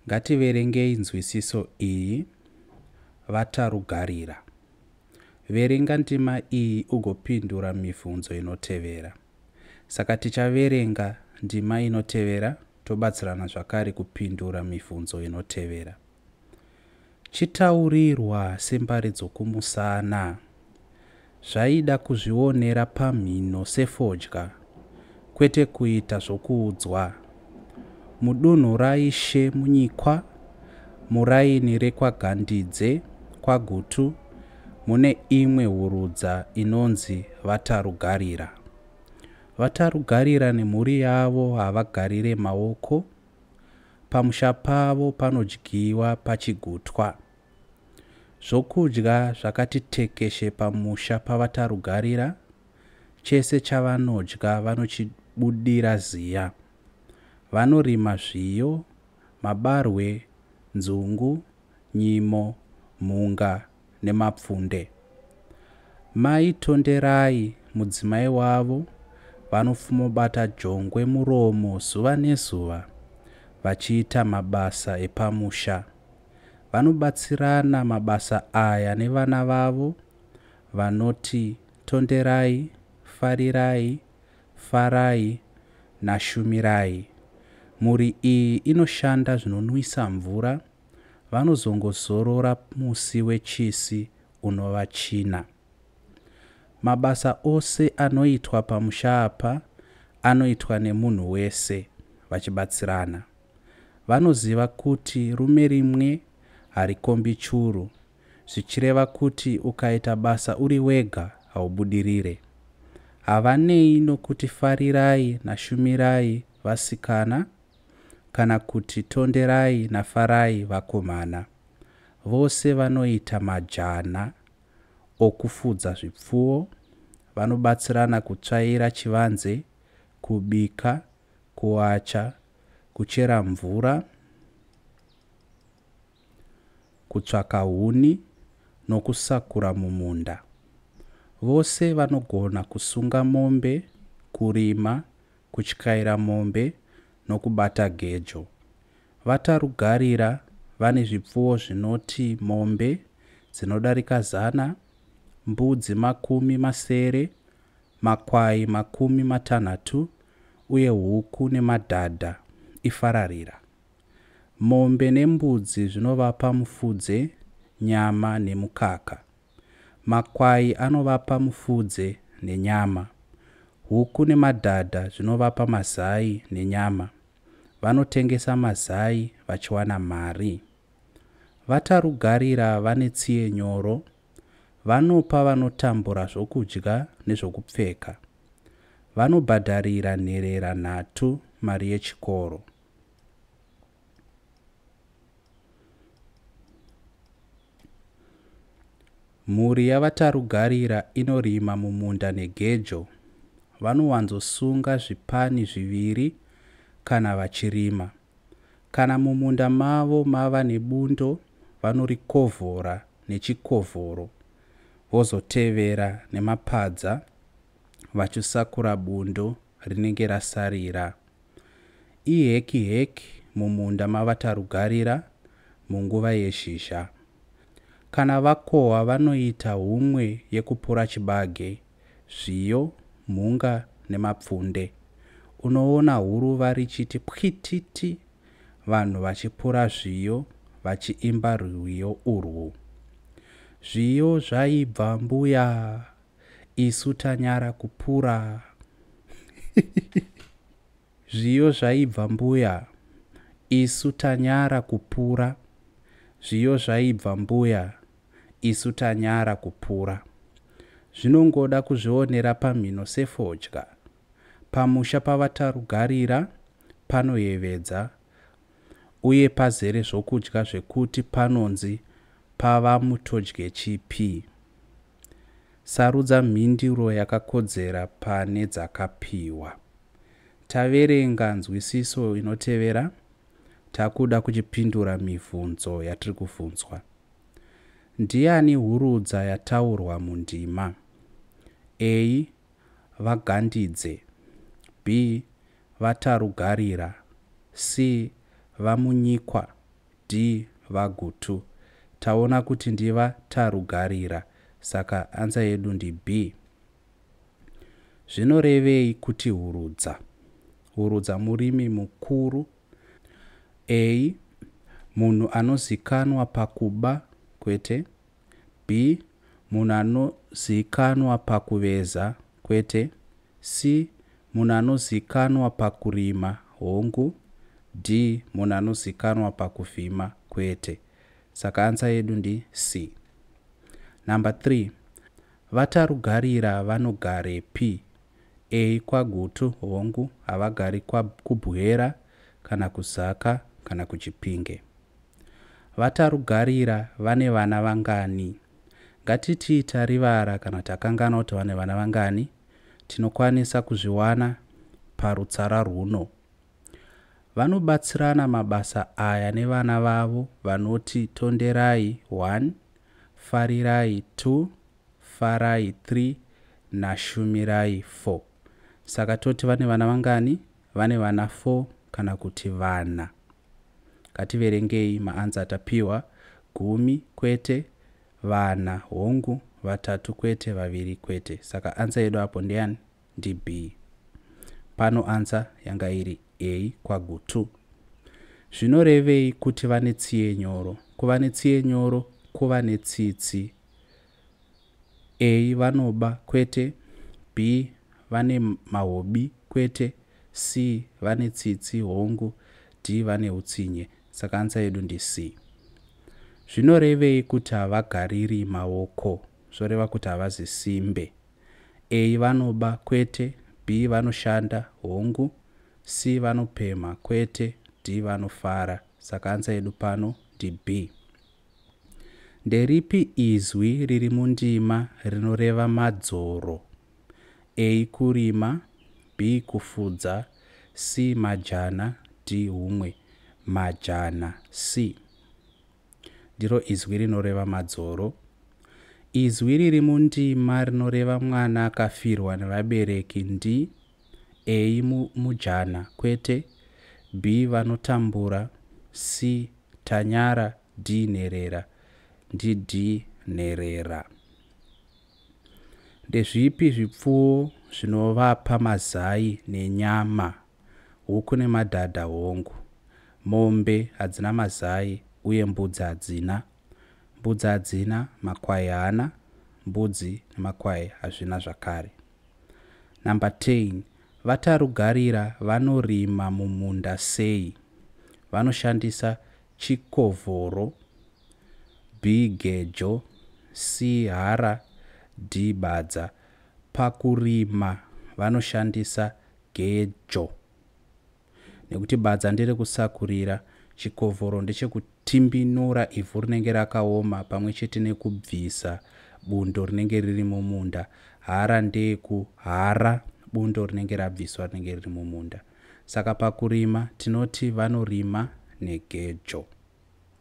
Ngativerengei nzwisiso iyi, VaTarugarira. Verenga ndima iyi ugopindura mivhunzo inotevera. Saka tichaverenga ndima inotevera tobatsirana zvakare kupindura mivhunzo inotevera. Chitaurirwa sembare dzokumusana. Zvaida kuzvionera pamhino sefodya, kwete kuita zvokuudzwa. Mudunhu raIshe Munyikwa, muraini rekwaGandidze, kwaGutu, mune imwe hurudza inonzi VaTarugarira. VaTarugarira nemhuri yavo havagarire maoko. Pamusha pavo panodyiwa pachigutwa. Zvokudya zvakati tekeshe pamusha paVaTarugarira. Chese chavanodya vanochibudira ziya. Vanorima zviyo, mabarwe, nzungu, nyimo, mhunga nemapfunde. Mai Tonderai, mudzimai wavo, vanofumobata jongwe muromo zuva nezuva vachiita mabasa epamusha. Vanobatsirana mabasa aya nevana vavo vanoti Tonderai, Farirai, Farai naShumirai. Mhuri iyi inoshanda zvinonwisa mvura. Vanozongozorora musi weChisi unova China. Mabasa ose anoitwa pamusha apa anoitwa nemunhu wese vachibatsirana. Vanoziva kuti rume rimwe harikombi churu zvichireva kuti ukaita basa uri wega haubudirire. Havanei nokuti Farirai naShumirai vasikana kana kuti Tonderai naFarai vakomana. Vose vanoita majana okufudza zvipfuwo. Vanobatsirana kutsvaira chivanze, kubika, kuwacha, kuchera mvura, kutsvaka huni nokusakura mumunda. Vose vanogona kusunga mombe, kurima, kutyaira mombe nokubata gejo. VaTarugarira vane zvipfuwo zvinoti mombe dzinodarika zana, mbudzi makumi masere, makwai makumi matanhatu uye huku nemadhadha ifararira. Mombe nembudzi zvinovapa mufudze, nyama nemukaka. Makwai anovapa mufudze nenyama. Huku nemadhadha zvinovapa mazai nenyama. Vanotengesa mazai vachiwana mari. VaTarugarira vane tsiye nyoro. Vanopa vanotambura zvokudya nezvokupfeka. Vanobhadharira nherera nhatu mari yechikoro. Mhuri yaVaTarugarira inorima mumunda negejo. Vanowanzosunga zvipani zviviri kana vachirima. Kana mumunda mavo mava nebundo vanorikovhora nechikovhoro vozotevera nemapadza vachisakura bundo rinenge rasarira. Iheki heki mumunda maVaTarugarira munguva yezhizha. Kana vakohwa vanoita homwe yekupura chibage, zviyo, mhunga nemapfunde. Unoona huruva richiti pwititi vanhu vachipura zviyo vachiimba rwiyo urwu. Zviyo zvaibva mbuya, isu tanyara kupura. Zviyo zvaibva mbuya, isu tanyara kupura. Zviyo zvaibva mbuya, isu tanyara kupura. Zvinongoda kuzvionera pamhino sefodya. Pamusha paVaTarugarira panoyevedza uye pazere zvokudya zvekuti panonzi paVaMutodyechipi. Sarudza mhinduro yakakodzera pane dzakapiwa. Taverenga nzwisiso inotevera, takuda kuchipindura mivhunzo yatiri kuvhunzwa. Ndiani hurudza yataurwa mundima? A. VaGandidze. B. VaTarugarira. C. VaMunyikwa. D VaGutu. Taona kuti ndiva Tarugarira saka ansa yedu ndi B. Zvinorevei kuti hurudza? Hurudza murimi mukuru. A. Munhu anozikanwa pakuba kwete. B. Munhu anozikanwa pakuveza kwete. C. Munhu anozikanwa pakurima hongu. D. Munhu anozikanwa pakuvhima kwete. Saka ansa yedu ndi C. Number 3. VaTarugarira vanogarepi? A. KwaGutu hongu havagari kuBuhera kana kuZaka kana kuChipinge. VaTarugarira vane vana vangani? Ngatitii tarivara kana takanganwa kuti vane vana vangani, tinokwanisa kuzviwana parutsara rwuno. Vanobatsirana mabasa aya nevana vavo vanoti Tonderai 1, Farirai 2, Farai 3 naShumirai 4. Saka toti vane vana vangani? Vane vana 4 kana kuti vana. Ngativerengei maanza atapiwa. Gumi kwete, vana hongu, vatatu kwete, vaviri kwete. Saka ansa yedu apo ndeyani? Ndi B. Pano ansa yanga iri A kwaGutu. Zvinorevei kuti vane tsiye nyoro? Kuva netsiye nyoro kuva netsitsi. A vanoba kwete, B vane mahobi kwete, C vane tsitsi hongu, D vane utsinye. Saka ansa yedu ndi C. Zvinorevei kuti havagariri maoko? Zvoreva kuti havazi simbe. A vanoba kwete, B vanoshanda hongu, C vanopemha kwete, D vanofara. Saka ansa yedu pano ndi B. Nderipi izwi riri mundima rinoreva madzoro? A kurima, B kufudza, C majana, D humwe. Majana C. Ndiro izwi rinoreva madzoro. Izwi riri mundima rinoreva mwana akafirwa nevabereki ndi A mujana kwete, B vanotambura, C tanyara, D nherera. Ndi D nherera. Ndezvipi zvipfuwo zvinovapa mazai nenyama? Huku nemadhadha hongu. Mombe hadzina mazai uye mbudzi hadzina. Mbudzi hadzina, makwai haana, mbudzi nemakwai hazvina zvakare. Number 10. VaTarugarira vanorima mumunda sei? Vanoshandisa chikovhoro, B gejo, C hara, D badza. Pakurima vanoshandisa gejo nekuti badza nderekusakurira, chikovhoro ndechekutimbinura ivhu rinenge rakaoma pamwe chete nekubvisa bundo rinenge riri mumunda. Hara ndeyekuhara bundo rinenge rabviswa rinenge riri mumunda. Saka pakurima tinoti vanorima negejo.